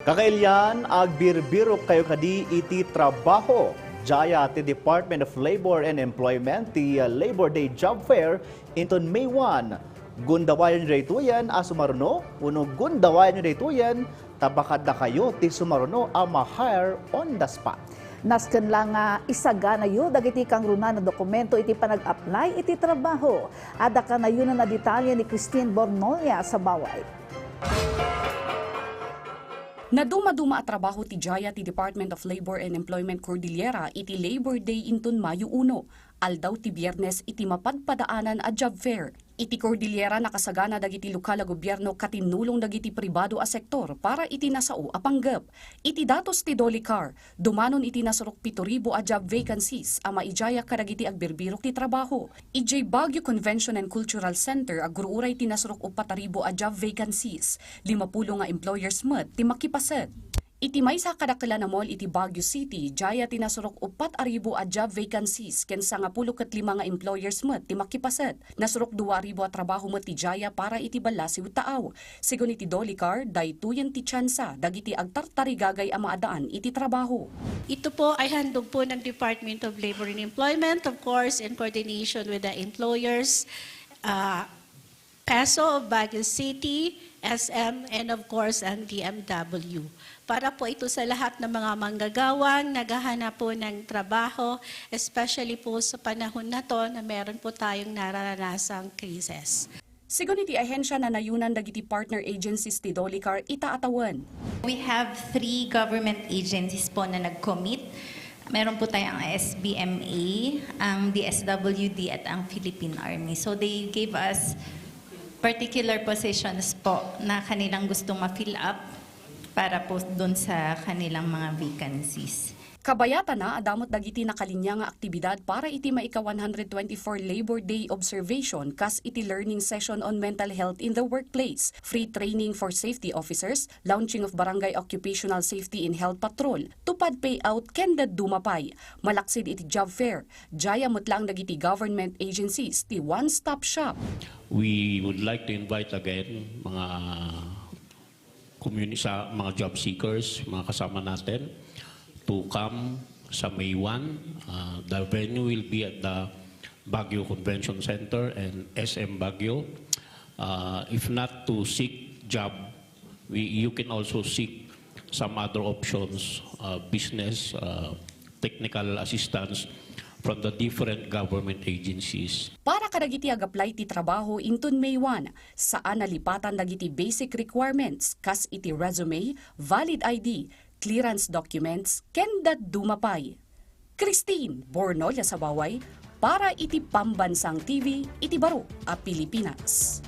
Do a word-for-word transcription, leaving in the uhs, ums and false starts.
Kakailian, agbirbirok kayo kadi iti trabaho. Diay ti Department of Labor and Employment ti, uh, Labor Day Job Fair inton May one. Gundawayan daytoyen a sumaruno, wenno gundawayan daytoyen ta bakadda kayo ti sumaruno a ma-hire on the spot. Nasken la nga isaganayo dagiti kangrunaan a dokumento iti panag-apply iti trabaho. Adda kanayonan a detalye ni Christine Bornolia Sabaway. Nadumaduma a trabaho ti diay ti Department of Labor and Employment Cordillera iti Labor Day inton Mayo uno, aldaw ti Biernes iti mapadpadaanan a job fair. Iti Cordillera, nakasagana dagiti lokal a gobierno ken tinnulong dagiti pribado a sektor para iti nasao a panggep. Iti datos ti Dolicar, dumanon iti nasurok pito ribu a job vacancies a maidiay kadagiti agbirbirok ti trabaho. Idiay Baguio Convention and Cultural Center, agur-uray ti nasurok uppat a ribu a job vacancies. Lima pulo nga employers met ti makipaset. Iti maysa a kadakkel a mall iti Baguio City, diay ti nasurok uppat a ribu a job vacancies ken sangapulo ket lima nga employers met ti makipaset. Nasurok dua a ribu a trabaho met ti diay para iti ballasiw taaw. Segun iti Dolicar, daytoyen ti tsansa dagiti agtartarigagay a maadaan iti trabaho. Ito po ay handog po ng Department of Labor and Employment, of course, in coordination with the employers, uh, PESO of Baguio City, S M, and of course, ang D M W. Para po ito sa lahat ng mga manggagawang naghahanap po ng trabaho, especially po sa panahon na to na meron po tayong nararanasang krisis. Segun iti ahensya, nanayunan dagiti partner agencies ti Dolicar ita a tawen. We have three government agencies po na nag-commit. Meron po tayong S B M A, ang D S W D at ang Philippine Army. So they gave us particular positions po na kanilang gusto ma-fill up para po dun sa kanilang mga vacancies. Kabayatana, adda met dagiti nakalinia nga aktibidad para iti maika one hundred twenty-four Labor Day observation, kas iti learning session on mental health in the workplace, free training for safety officers, launching of Barangay Occupational Safety and Health Patrol, tupad payout, ken dadduma pay. Malaksid iti job fair, diay met laeng dagiti government agencies ti one-stop shop. We would like to invite again mga communi-, sa mga job seekers, mga kasama natin, to come sa May one. Uh, the venue will be at the Baguio Convention Center and S M Baguio. Uh, if not to seek job, we, you can also seek some other options, uh, business, uh, technical assistance from the different government agencies. Para kadagiti ag-apply ti trabaho inton May one, saan a lipatan dagiti basic requirements kas iti resume, valid I D, clearance documents, ken dadduma pay. Christine Bornolia Sabaway para iti Pambansang T V iti baro a Pilipinas.